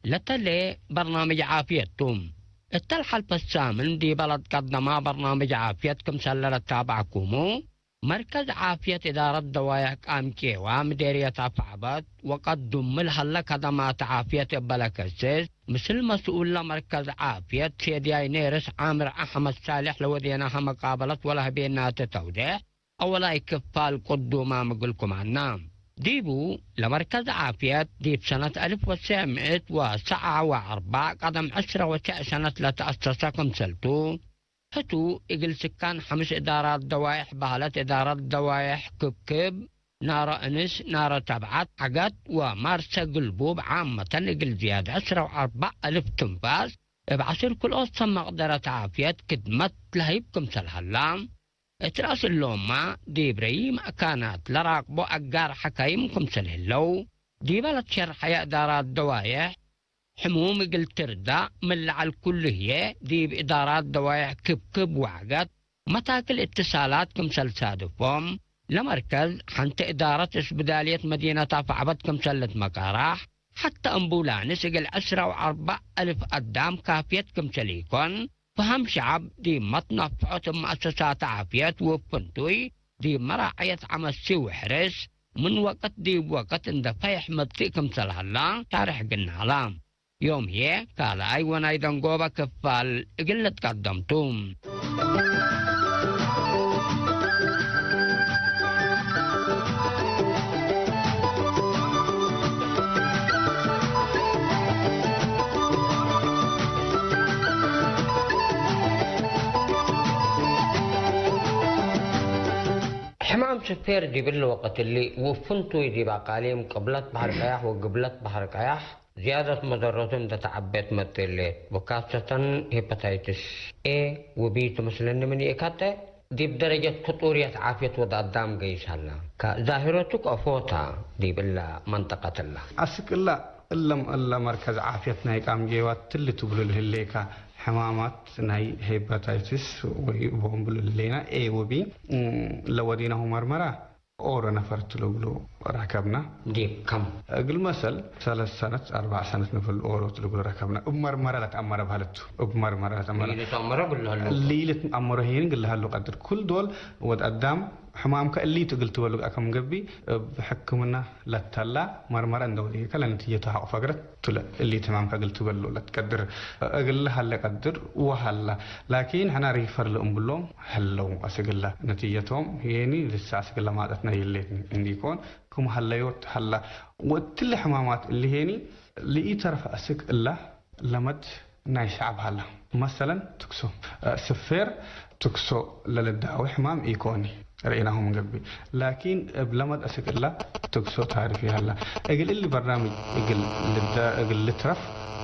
ለተሌ በርናምጅ ዓፍየት ቱ። እተ ለሓልፈት ሳምን ዲበ ለትቀደማ በርናምጅ ዓፍየት ክምሰለ ለታብዐኩሙ፣ መርከዝ ዓፍየት እዳረት ደዋየሕ ቃምቄዋ ምዴርየት አፍዐበት ወቀዱም ለሀለ ከደማት ዓፍየት እበ ለከስስ፣ ምስል መስኡል ለመርከዝ ዓፍየት ሴድያይ ኔርስ ዓምር አሕመድ ሳሌሕ ለወዴናሀ መቃበለት ወለህቤናተ ተውዴሕ፣ አወላይ ክፋል ቅዱማም እግልኩም ዐና። ዲቡ፣ ለመርከዝ ዓፍየት ዲብ ሰነት አልፍ ወትሰዕ ምእት ወሰብዓ ወአርባዕ ቀደም ዕስረ ወትሰዕ ሰነት ለተአሰሰ ክምሰልቱ፣ ህቱ እግል ስካን ሐምስ እዳራት ደዋየሕ በህለት እዳረት ደዋየሕ ክብክብ፣ ናረ እንስ፣ ናረ ተብዓት፣ ዐገት ወማርሰ ግልቡብ ዓመተን እግል ዝያድ ዕስረ ወአርባዕ አልፍ ትንፋስ እብ ዐስር ክልኦት ሰብ መቅደረት ዓፍየት ክድመት ለህይብ ክምሰል ሀላ። እት ረአስ እሎማ ዲብ ረዪ መእካናት ለራቅቦ አጋር ሐካይም ክምሰል ህለው፣ ዲበ ለትሸርሐየ እዳራት ደዋየሕ፣ ሕሙም እግል ትርዳእ ምን ለዐል ኩሉ ህዬ፣ ዲብ እዳራት ደዋየሕ ክብክብ ወዐገት መታክል እትሳላት ክምሰል ሳድፎም፣ ለመርከዝ ሐንቲ እዳረት እስብዳልየት መዲነት አፍዐበት ክምሰል ልትመቃራሕ፣ ሐተ አምቡላንስ እግል ዕስራ ወአርበዕ አልፍ አዳም ካፍየት ክምሰል ኢኮን፣ ፈሀም ሸዐብ ዲብ መትነፍዖት እብ መአሰሳት ዓፍየት ወፍንቱይ ዲብ መራዐየት ዐመሲ ወሕርስ ምን ወቅት ዲብ ወቅት እንደ ፈይሕ መጽእ ክምሰል ሀላ ሻርሕ ግናላ። ዮም ህዬ ካልኣይ ወናይ ደንጎበ ክፋል እግል ንትቀደም ቱ። ሕማም ስፔር ዲብ እሊ ወቅት እሊ ውፍንቱይ ዲብ አቃሊም ቅብለት በሐር ቀያሕ ወግብለት በሐር ቀያሕ ዝያደት መደረቱ እንደ ተዐቤት መጽእ ህሌት፣ ወካሰተን ሄፓታይትስ ኤ ወቢ ትመስለኒ ምን ይእከተ፣ ዲብ ደረጀት ክጡርየት ዓፍየት ወድ አዳም ገይስ ሀላ። ከዛሂረቱ ከፎታ ዲብ እላ መንጠቀት እላ። አስክ እላ እለም እለ መርከዝ ዓፍየት ናይ ቃምጌዋ ትሊ ትብሉ ለህሌካ ሕማማት ናይ ሄፓታይትስ ወይ ቦምብሉ ለህሌና ኤ ወቢ ለወዲናሁ መርመራ ኦሮ ነፈር ትልብሉ ረከብና። ዲብ ከም እግል መሰል ሰለስ ሰነት አርባዕ ሰነት ነፈር ኦሮ ትልብሉ ረከብና። እብ መርመራ ለትአመረ በህለቱ። እብ መርመራ ለትአመረ። እሊ ለትአመረ ግልሃሉ። እሊ ለትአመረ ሄን ግልሃሉ ቀድር። ኩል ዶል ወድ አዳም ሕማምከ እሊ ትግል ትበሉ ከም ገቢ እብ ሕክምና ለተላ መርመራ እንደ ወዲከ ለነትየቱ ሐቅ ፈግረት ቱለ እሊ ትማም ከግል ትበሎ ለትቀድር እግል ሀለ ቀድር ወሀላ። ላኪን ሕና ሪፈር ለእምብሎም ሀለው አስግላ ነትየቶም ሄኒ ልሳ አስግላ ማጠትና የሌትኒ እንዲኮን ክም ሀለዮት ሀላ ወትሊ ሕማማት እሊ ሄኒ ልኢተርፍ አስክ እላ ለመድ ናይ ሸዕብ ሀላ። መሰለን ትክሶ ስፌር ትክሶ ለልዳዊ ሕማም ኢኮኒ። ርኢናሁ ምንገብእ። ላኪን እብ ለመድ አስክ እላ ትግሶ ታሪፍ ይሀላ። እግል እሊ በርናምጅ እግል ልደ-፣ እግል ልትረፍ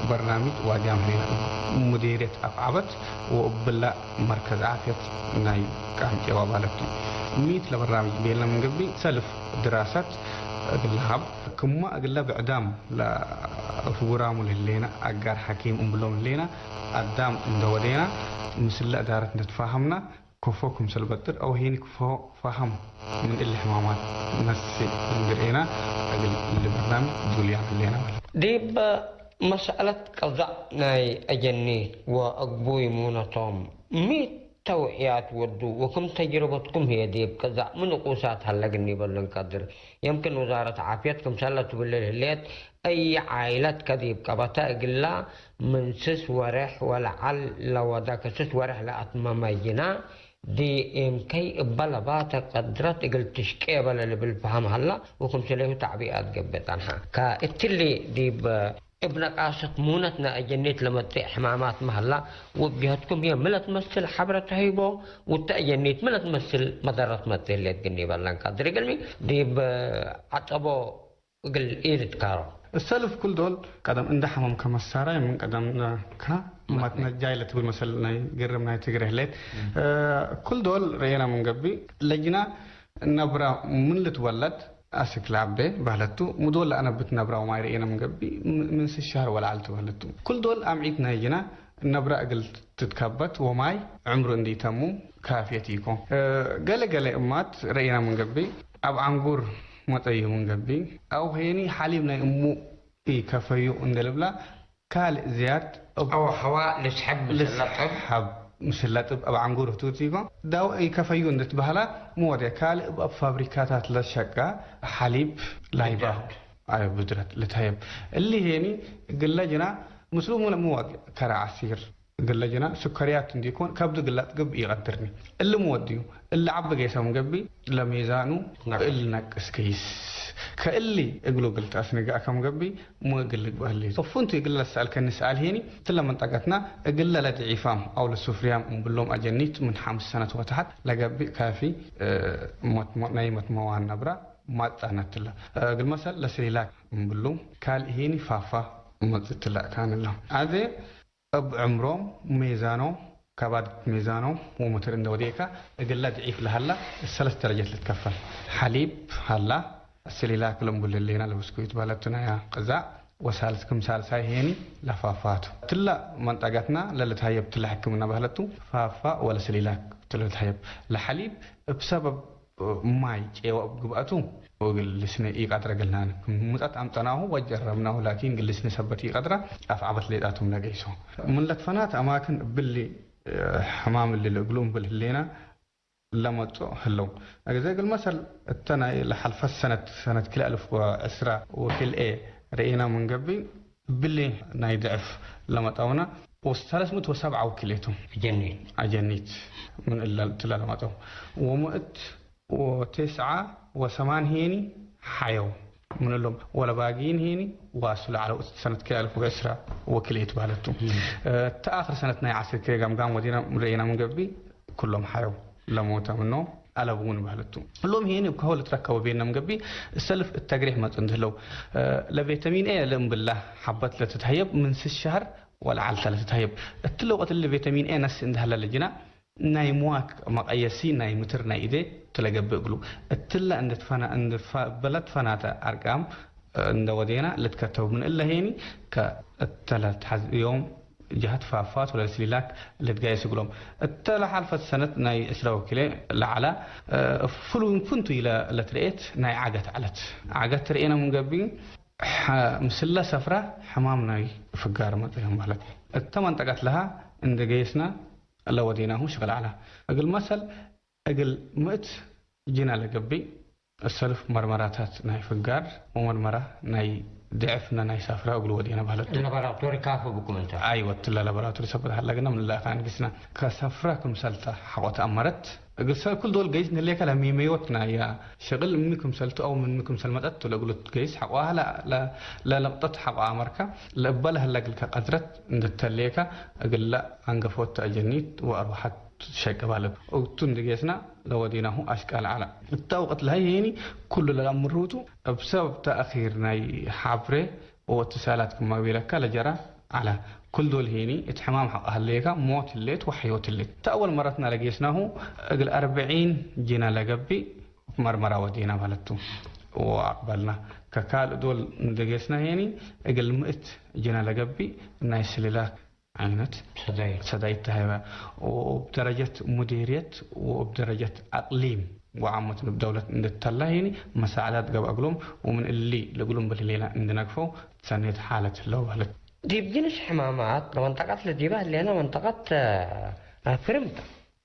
በርናምጅ ዋድያም ህሌና እብ ሙዲርየት አፍዓበት ወእብላ መርከዝ ዓፍየት ናይ ቃምቄ ዋባለቱ። ሚት ለበርናምጅ ቤልና ምንገብእ ሰልፍ ድራሰት እግል ለሀብ ክማ እግለ ብዕዳም ለፕሮግራሙ ለህሌና አጋር ሐኪም እምብሎም ህሌና አዳም እንደ ወዴና ምስለ እዳረት እንደ ትፋሀምና ከፎ ክምሰል በጥር አው ሄኒ ክፎ ፋህም ምን እሊ ሕማማት ነሲ እንድርኤና እግል እሊ በርናምጅ ዱልያ ህሌና ማለት። ዲብ መሰአለት ቀዛእ ናይ አጀኒት ወአግቡይ ሙነቶም ሚ ተውዕያት ወዱ ወክም ተጅርበትኩም ህዬ ዲብ ቀዛእ ምን ንቁሳት ሀለ ግኒ በሉ እንቀድር። የምክን ውዛረት ዓፍየት ክምሰለ ትብልል ህሌት አይ ዓይለት ከዲብ ቀበተ እግላ ምን ስስ ወሬሕ ወለዐል ለወደ ከስስ ወሬሕ ለአትመመ ጅና ዲ ኤምከይ እበ ለባተ ቀድረት እግል ትሽቄ በለ ልብል ፈሀም ሀላ ወክምስሌሁ ተዕቢአት ገብእ ጸንሐ። ከእትሊ ዲብ እብ ነቃሰት ሙነት ናይ አጀኒት ለመጽእ ሕማማት መሀላ ወእብ ጀሀትኩም ህዬ ሚ ለትመስል ሐብረ ተህይቦ ውተ አጀኒት ሚ ለትመስል መደረት መጽእ ህሌት ግኒ በለ እንቀድር እግልሚ ዲብ ዐጸቦ እግል ኢልትካሮ። እሰልፍ ኩል ዶል ቀደም እንደ ሐመም ከመሳራይ ምን ቀደም ካ መትነጃይ ለትብል መሰል ናይ ግርም ናይ ትግሬ ህሌት። እ፣ ኩል ዶል ረኤና ምን ገብእ ለጅና ነብራ ምን ልትወለድ አስክ ለአቤ በህለቱ ምዶል ለአነብት ነብራ ወማይ ረኤና ምን ገብእ ም-፣ ምን ስሻር ወለዐል ትበህለቱ። ኩል ዶል አምዒት ናይ ጅና ነብራ እግል ትትከበት ወማይ ዕምሩ እንዲተሙ ካፍየት ኢኮ። እ፣ ገለ ገለ እማት ረኤና ምን ገብእ አብ ዐንጉር መጠዩ ምን ገብእ አው ሄኒ ሐሊብ ናይ እሙ ኢከፈዩ እንደ ልብላ ካልእ ዝያድ ኣብ ኣወ ሓዋ ልስሕብ ምስለጥብ ልስሓብ ምስለጥብ ኣብ ዓንጉር ህትውት ይኮ ዳው ይከፈዩ እንድትባህላ መወድያ ካልእ ኣብ ፋብሪካታት ለሸቃ ሓሊብ ላይባ ኣዮ ብድረት ልታየብ እሊ ሄኒ ግለጅና ምስሉ ሙለ መወድ ከራ ዓሲር ግለጅና ስከርያት እንዲኮን ከብዱ ግላጥ ግብ ይቐድርኒ እሊ መወድዩ እሊ ዓቢ ገይሰም ገቢ ለሜዛኑ እሊ ነቅስ ከይስ ከእሊ እግሉ ግልጣስ ንግኣ ከም ገቢ ሞግል ግበህሊ ፍንቱ ይግለ ለሰኣልከኒ ሰኣል ሄኒ ትለ መንጠቀትና እግለ ለድዒፋም ኣው ለሱፍርያም እምብሎም ኣጀኒት ምን ሓምስ ሰነት ወተሓት ለገብእ ካፊ ናይ መትመዋን ነብራ ማጣነት ትለ እግል መሰል ለስሪላክ እምብሉ ካልእ ሄኒ ፋፋ መጽእ ትለ ካንሎ ኣዜ እብ ዕምሮም ሜዛኖም ከባድት ሜዛኖም ወመትር እንደ ወዴካ እግለ ድዒፍ ለሃላ ሰለስት ደረጀት ልትከፈል ሓሊብ ሃላ ስሊላ ክለምቡል ህሌና ለብስኩይት ባለቱ ናያ ቅዛዕ ወሳልስ ክም ሳልሳይ ሄኒ ለፋፋቱ ትላ መንጠጋትና ለልትሃየብ ትላ ሕክምና ባህለቱ ፋፋ ወለ ስሊላ ትልትሃየብ ለሓሊብ እብ ሰበብ ማይ ጨዋ እብ ግብኣቱ ወግል ልስነ ኢቃድረ ገልናን ክም ሙጣት ኣምጠናሁ ወጀረብናሁ ላኪን ግል ልስነ ሰበት ኢቃድራ ኣፍ ዓበት ሌጣቱም ለገይሶ ምን ለትፈናት ኣማክን እብሊ ሕማም እሊ ልእግሉ እምብል ህሌና ለመጾ ህለው። እግዜ እግል መሰል እተ ናይ ለሓልፈት ሰነት ሰነት ክልኤ ኣልፍ ወዕስራ ወክልኤ ርኤና ምን ገቢ እብሊ ናይ ድዕፍ ለመጣውና ወሰለስምት ወሰብዓ ወክልኤቱ ጀኒት ኣጀኒት ምን እላ ትላ ለመጠው ወምእት ወቴስዓ ወሰማን ሄኒ ሓየው ምን እሎም ወለባጊን ሄኒ ዋሱ ለዓለው ሰነት ክልኤ ኣልፍ ወዕስራ ወክልኤት ባህለቱ። እተ ኣኽር ሰነት ናይ ዓስር ክልኤ ጋምጋም ወዲና ርኤና ምን ገቢ ኩሎም ሓየው ለሞተ ምኖ ኣለብውን ባህለቱ። እሎም ሄኒ እብ ከሆ ልትረከቡ ቤና ምን ገቢ ሰልፍ እተግሪሕ መጽ እንድህለው ለቬተሚን ኤ ለእምብላ ሓበት ለትትሃየብ ምን ስስ ሸህር ወለዓልታ ለትትሃየብ። እትለ ወቅት እሊ ቬተሚን ኤ ነስ እንድህለ ለጅና ናይ ምዋክ መቀየሲ ናይ ምትር ናይ ኢዴ ትለገብእ እግሉ። እትለ እንድትፈና እንድበለት ፈናተ ኣርቃም እንደ ወዴና ልትከተቡ ምን እለ ሄኒ ከእተለ ተሐዝዮም ጀሀት ፋፋት ወለ ስሊላክ ልትጋየስ እግሎም። እተ ለሓልፈት ሰነት ናይ ዕስራ ወኪሌ ለዓላ ፍሉን ፍንቱ ኢለ ለትርኤት ናይ ዓገት ዓለት። ዓገት ትርኤነ ምን ገቢ ምስለ ሰፍራ ሕማም ናይ ፍጋር መጽእም ማለት። እተ መንጠቀት ለሃ እንደ ገየስና ለወዴናሁ ሽቅል ዓላ። እግል መሰል እግል ምእት ጅና ለገብእ እሰልፍ መርመራታት ናይ ፍጋር ወመርመራ ናይ ድዕፍና ናይ ሳፍራ እግሉ ወዴና ባህለቱ። ላቦራቶሪ ካፈ ብኩም እንተ? ኣይወት ለላቦራቶሪ ሰበት ሃላ ግና ምንላእካ ኣንግስና ከሰፍራ ክምሰልታ ሓቆት ኣመረት እግል ሰል ኩል ዶል ገይስ ንሌካ ለሚመዮት ናያ ሸቅል እሚ ክምሰልቱ ኣው ምን ክምሰል መጠት ለእግሉት ገይስ ሓቆ ሃላ ለለቅጠት ሓቆ ኣመርካ ለእበለ ህላ ግልካ ቀድረት እንድተሌካ እግላ ኣንገፎት ተኣጀኒት ወኣርባሓት ሸቀባለት ኦግቱ እንድጌስና ለወዲናሁ ኣሽቃል ዓላ። እታ ወቅት ለሀይ ሄኒ ኩሉ ለላምሩቱ እብ ሰበብ ተኣኺር ናይ ሓብሬ ወእትሳላት ክማግቤለካ ለጀራ ዓላ። ኩል ዶል ሄኒ እት ሕማም ሐቅ ሀለየካ ሞት ህሌት ወሐዮት ህሌት። እታ አወል መረትና ለጌስናሁ እግል አርብዒን ጂና ለገቢእ መርመራ ወዴና ማለቱ ወአቅበልና። ከካልእ ዶል እንድጌስና ሄኒ እግል ምእት ጂና ለገቢእ ናይ ስልላክ ዓይነት ሰዳይት ተሃይባ ወእብ ደረጀት ሙዲርየት ወእብ ደረጀት አቅሊም ወዓመት እብ ደውለት እንድተላሂኒ መሳዕዳት ገብአ እግሎም ወምን እሊ ልእግሎም ብልሌና እንድነግፈው ትሰኔት ሓለት ህለው በህለት። ዲብ ጅንስ ሕማማት ለመንጠቀት ለዲበ ህሌነ መንጠቀት ፍርምታ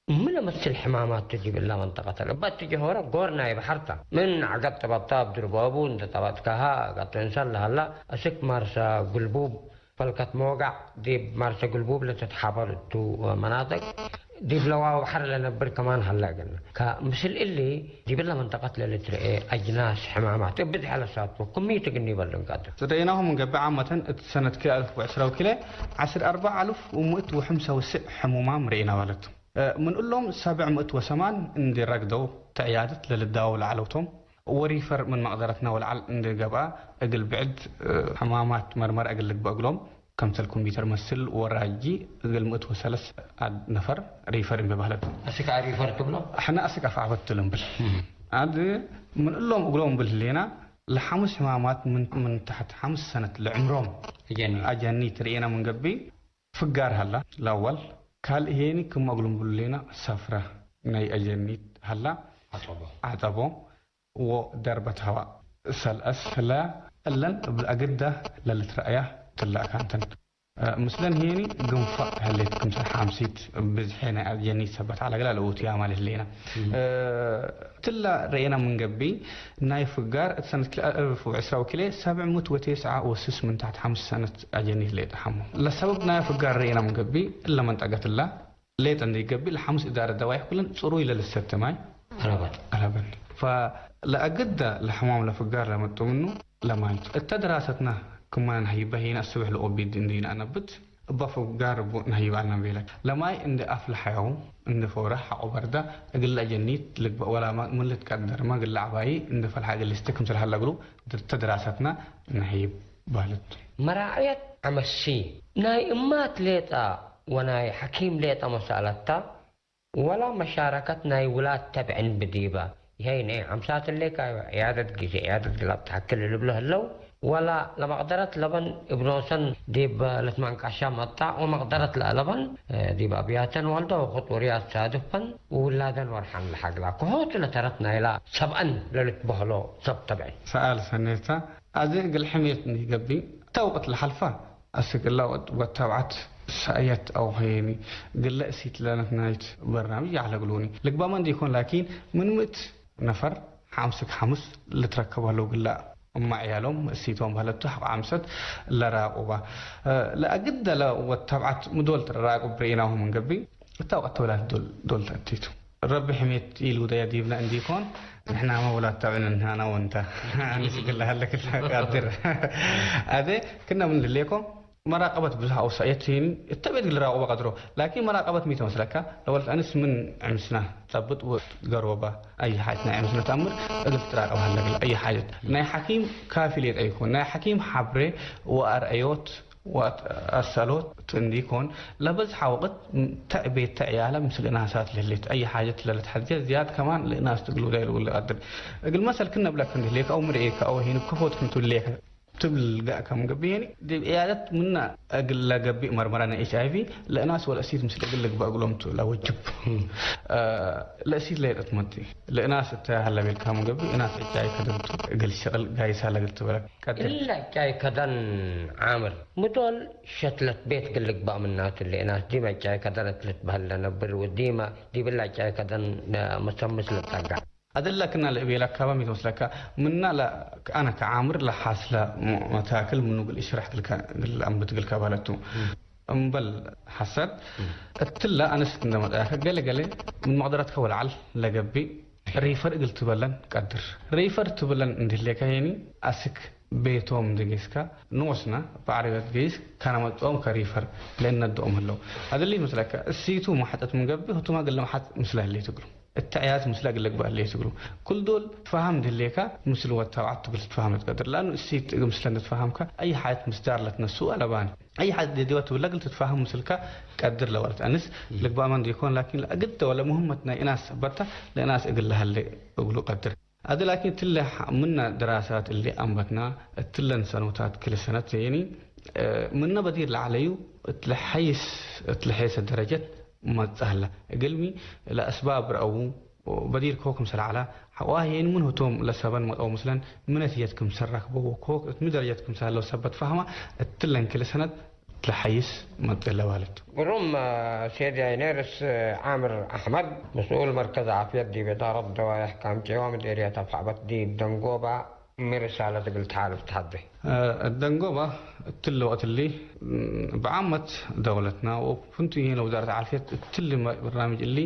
ምን ለመስል ሕማማት ቱ ዲብ እላ መንጠቀት እባ እትጀሆረ ጎር ናይ በሐርታ ምን ዐገብ ጠበጥታ እብ ድርበቡ እንደ ጠበጥካሃ አጋጥንሰል ለሀላ እስክ ማርሰ ግልቡብ ፈልከት ሞጋዕ ዲብ ማርሰ ግልቡብ ለትትሓበር እቱ መናጥቅ ዲብ ለዋዊ በሐር ለነብር ከማን ሀለ እግልና። ከምስል እሊ ዲብለ መንጠቀት ለልትርኤ አጅናስ ሕማማት እብ ብዝሐ ለሳትፎ ክምዩ ትግኒ በልንቀድር። ርኤናሁ ምን ገብእ ዓመተን እት ሰነት ክልኤ አልፍ ወዕስራ ወክልኤ ዐስር አርበዕ አልፍ ወምእት ወሐምሳ ወስዕ ሕሙማም ርኤና ባለቱ። ምን እሎም ሰብዕ ምእት ወሰማን እንዲ ረግደው ተዕያድት ለልዳወው ለዐለውቶም ወሪፈር ምን መቅደረትና ወለዓል እንዴ ገብአ እግል ብዕድ ሕማማት መርመራ እግል ልግበእ እግሎም ከምሰል ኮምፒተር መስል ወራጂ እግል ምእት ወሰለስ አድ ነፈር ሪፈር እምቤ በህለት። አስክ ሪፈር ትብሎ? ሕነ አስክ አፍዓበት ትብል እምብል። አድ ምን እሎም እግሎም እምብል ህሌና ለሐሙስ ሕማማት ምን ምን ታሕት ሐምስ ሰነት ለዕምሮም አጃኒ ትርእየና ምን ገብእ ፍጋር ሀላ ለአወል ካልእ ሄኒ ክም እግሎም እምብል ህሌና ሰፍረ ናይ አጀኒት ሀላ ዐጠቦ ወደርበት ሀዋእ ሰልአስ ህለ እለን እብ አግዳ ለልትረአያ ትለ አካንተን። ምስለን ሄኒ ግንፋቕ ህሌት ክምሰል ሓምሲት ብዝሐ ናይ ኣጀኒት ሰበት ዓለግላ ልኡትያ ማለት ሌና ትላ ርኤና ምንገቢ ናይ ፍጋር እቲ ሰነት ክልተ ኣልፍ ወዕስራ ወኪለ ሰብዕ ምት ወተስዓ ወስስ ምን ታሕት ሓምስ ሰነት ኣጀኒት ሌጣ ሓሞ ለሰበብ ናይ ፍጋር ርኤና ምንገቢ ለመንጠገትላ ሌጠ እንዲገቢ ለሓሙስ እዳረ ደዋይሕ ኩለን ጽሩይ ለልሰተ ማይ ረበት። ረበን። ፈለአግደ ለሕማም ለፍጋር ለመጡ ምኑ ለማይት እተ ድራሰትና ክማን ሀይበ ሄና ስብሕ ለኦቢድ እንዲና ነብት እባ ፍጋር ቡ ነህይባልና ቤለ ለማይ እንደ አፍልሐው እንደ ፈውረ ሐቆ በርዳ እግለ ጀኒት ልግበእ ወላ ማ- ምልት ቀደርማ ግለ አባይ እንደ ፈልሐ እግል ስተ ክምስል ሀለ እግሉ ድርተ ድራሰትና ነህይብ ባልት። መራዕየት ዐመሲ ናይ እማት ሌጣ ወናይ ሐኪም ሌጣ መሳለታ ወላ መሻረከት ናይ ውላድ ተብዕን ብዲበ ይሀይነ ዐምሳት እሌካ ዕያደት ጊዜ ዕያደት ግላብ ተሐክል ልብሎ ህለው ወላ ለመቅደረት ለበን እብኖሰን ዲብ ልትማንቃሻ መጣዕ ወመቅደረት ለአለበን ዲብ አብያተን ወልደ ወክጡርያት ሳድፈን ውላደን ወርሐን ለሐግላ ክሆቱ ለተረት ናይላ ሰብአን ለልትበህሎ ሰብ ተብዕን። ሰኣል ሰኔታ ኣዚ እግል ሕሜት ንገብሪ እታ ወቅት ለሐልፋ ኣስግላ ወታብዓት ሳእየት አውኸየኒ ግለ እሲት ለነት ናይት በርናምጅ ያዕለግሉኒ ልግባማ እንዲኮን ላኪን ምን ምእት ነፈር ሓምስክ ሓምስ ልትረከበሉ ግላ እማ ዕያሎም እሲቶም በህለቱ ሐቆ ዓምሰት ለራቁባ ለአግደ ለወታብዓት ምዶል ትረራቁብ ርኢናሁም እንገቢ እታ ወቅት ተውላት ዶል ተእቲቱ ረቢ ሕሜት ኢሉ ደያ ዲብና እንዲኮን ንሕና መውላት ተብዕን እንሃና ወንታ ንስግላ ሃለክላ ቃድር ኣደ ክና ምን ድሌኮም መራቀበት ብዙሕ ኣውሳየት ይህኒ እተቤት ግል ራቁበ ቀድሮ ላኪን መራቀበት ሚተ መስለካ ለወለት ኣንስ ምን ዕምስና ጸብጥ ገሮባ ኣይ ሓጅት ናይ ዕምስና ተኣምር እግል ትራቀብ ሃለግላ ኣይ ሓጅት ናይ ሓኪም ካፊል የጠይኮ ናይ ሓኪም ሓብሬ ወኣርአዮት ኣሰሎት እንዲኮን ለበዝሓ ወቅት ተዕቤት ተዕያለ ምስ ልእናሳት ልህሌት ኣይ ሓጀት ለልትሐዜ ዝያድ ከማን ልእናስ ትግልውዳ ይልውል ቀድር እግል መሰል ክነብለክ እንዲህ ሌካ ኣው ምርኤካ ኣው ሄን ከፎት ክንቱ ሌካ ትብል ጋእ ከም ገብየኒ ድብ ዕያደት ምና እግል ለገብእ መርመራ ናይ ኤች ኣይቪ ለእናስ ወለእሲት ምስ እግል ልግባ እግሎም ቱ ለወጅብ ለእሲት ለየጠት መጥ ለእናስ እተ ሀለቤልካ ምገብእ እናስ ዕጫይ ከደምቱ እግል ሽቅል ጋይሳ ለግል ትበለክ ቀድር እላ ጫይ ከደን ዓምር ምዶል ሸትለት ቤት ግልግባእ ምናቱ ለእናስ ዲመ ጫይ ከደን እትልትበህል ለነብር ወዲመ ዲብላ ጫይ ከደን መሰምስ ልጠጋ። አደላ ክና ለእቤላ ካባ ሚት መስለካ ምና ለ አነ ከዓምር ለሓስለ መታክል ምኑ ግል እሽራሕ ግልካ ግል አንብት ግልካ ባለቱ እምበል ሐሰት እትላ አነስት እንደመጣያከ ገለ ገለ ምን መቅደረትከ ወለዓል ለገቢ ሪፈር እግል ትበለን ቀድር ሪፈር ትብለን እንድህሌካ የኒ አስክ ቤቶም ድጌስካ ንወስና በዓረበት ገይስ ካናመጦም ከሪፈር ለእነድኦም ህለው። አደሊ መስለካ እሲቱ ማሕጠት ምንገቢ ህቱማ ግለ ማሓት ምስለ ህሌት እግሉ። እተዕያት ምስለ ግለ ግባእ ህሌት እግሉ። ኩል ዶል ትፋሃም ድሌካ ምስል ወታብዓት ትብል ትፋሃም ትቀድር። ለአኑ እሲት እግ ምስለ ንትፋሃምካ አይ ሓየት ምስዳር ለትነሱ አለባን። አይ ሓየት ዴዴዋ ትብላ ግል ትትፋሃም ምስልካ ቀድር ለዋለት። አንስ ልግባእ ማን ዲኮን ላኪን ለአግደ ወለ ሙህመት ናይ እናስ ሰበታ ለእናስ እግል ለሀሌ እግሉ ቀድር። አደ ላኪን ትለ ምነ ድራሳት እሊ አንበትና እትለን ሰኖታት ክል ሰነት የኒ ምነ በዲር ለዓለዩ እትለ ሐይስ እትለ ሐይሰ ደረጀት መጻህለ እግልሚ ለአስባብ ረአዉ በዲር ኮክ ምሰል ዓላ ሐዋ የኒ ምን ህቶም ለሰበን መጠው ምስለን ምነትየት ክምሰል ረክበዎ ኮክ እትሚ ደረጀት ክምሰል ለው ሰበት ፋህማ እትለን ክል ሰነት ለሐይስ መብጥ ለባለት። ግሩም ሴድያይ ኔርስ ዓምር ኣሕመድ መስኡል መርከዝ ዓፍየት ዲብ እዳረት ደዋይሕ ካምጨዋ ምዴርየት ኣፍሓበት ዲብ ደንጎባ ሚ ርሳለት እግል ተሓልፍ ተሓዴ። ደንጎባ እትሊ ወቅት እሊ ብዓመት ደውለትና ወፍንቱ ይሄ ለውዛረት ዓፍየት እትሊ በርናምጅ እሊ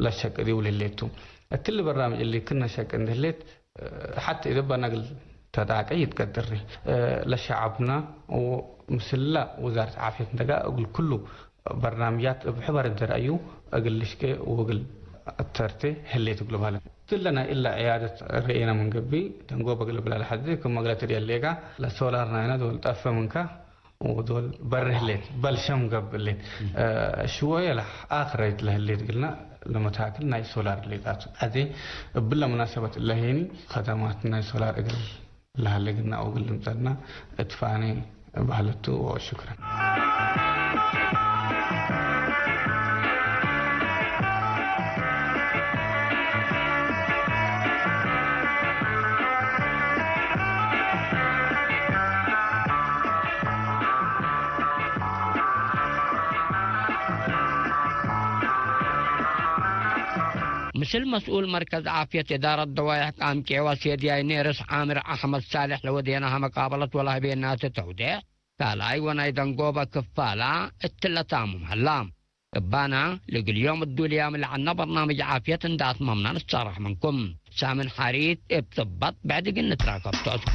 ለሸቅ ዲውል ህሌቱ እትሊ በርናምጅ እሊ ክነ ሸቅ እንድህሌት ሓተ ኢደባና እግል ተጣቀ ይትቀድሪ ለሸዓብና ምስላ ውዛረት ዓፍየት እንደጋ እግል ኩሉ በርናምጃት እብ ሕበር እንተረአዩ እግል ልሽቄ ወእግል እተርቴ ህሌት እግሉ ማለት ትለና ኢላ ዕያደት ርኤና ምን ገቢ ደንጎ በግል ብላ ለሐዚ ክም መግለት ርኤ ሌጋ ለሶላር ናይና ዶል ጠፈ ምንካ ወዶል በርህ ሌት በልሸም ገብእ ሌት ሽወየ ለአክረይት ለህሌት ግልና ለመታክል ናይ ሶላር ሌጣቱ። አዜ እብለ ሙናሰበት እለ ሄኒ ከደማት ናይ ሶላር እግል ለሀለ ግልና አው ግል ልምጸልና እትፋኔ ባህለቱ ወሽክረን። ምስል መስኡል መርከዝ ዓፍየት እዳረት ደዋይሕ ቃምቄዋ ሴድያይ ኔርስ ዓምር ኣሕመድ ሳልሕ ለወዴናሃ መቃበለት ወላህቤናተ ተውዴሕ ካልኣይ ወናይ ደንጎበ ክፋላ እትለታሙም ሀላ። እባና ልግልዮም እዱልያም ለዐና በርናምጅ ዓፍየት እንዳትመምና ንሳራሕ መንኩም። ሳምን ሓሪት እብ ጥበት ብዕድግን ንትራከብ ተስኩ።